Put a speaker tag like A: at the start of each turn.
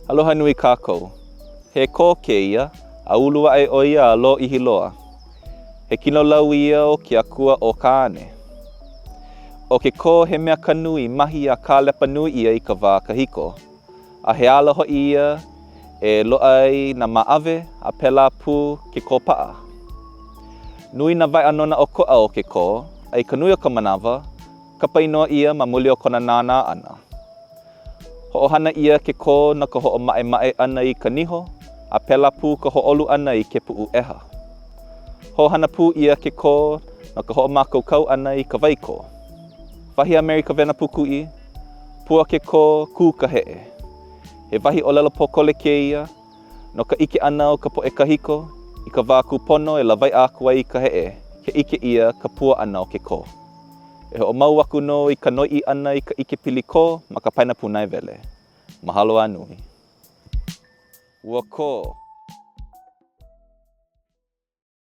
A: Aloha nui kākou. He kō kēia, a ulu aʻe ʻo ia a lōʻihi loa. He kinolau ia o ke akua ʻo Kāne. ʻO ke kō he mea kanu i mahi a kālepa nui ʻia i ka wā kahiko, a he ala hoʻi ia e loaʻa ai nā māʻawe a pēlā pū ke kōpaʻa. Nui nā waeʻanona ʻokoʻa o ke kō, a i ka nui o ka manawa, kapa inoa ʻia ma muli o kona nānā ʻana. Hoʻohana ʻia ke kō no ka hoʻomaʻemaʻe ʻana i ka niho, a pēlā pū ka hōʻolu ʻana i ke puʻu ʻeha. Hoʻohana pū ʻia ke kō no ka hoʻomākaukau ʻana i ka wai kō. Wahi a Mary Kawena Pūkuʻi, Pua ke kō, kū ka heʻe. He wahi ʻōlelo pōkole kēia no ka ʻike ʻana o ka poʻe kahiko i ka wā kūpono e lawaiʻa aku ai i ka heʻe ke ʻike ʻia ka pua ʻana o ke kō. E hoʻomau aku nō i ka noiʻi ʻana i ka ʻikepili kō ma ka paena pūnaewele. Mahalo a nui. Ua kō.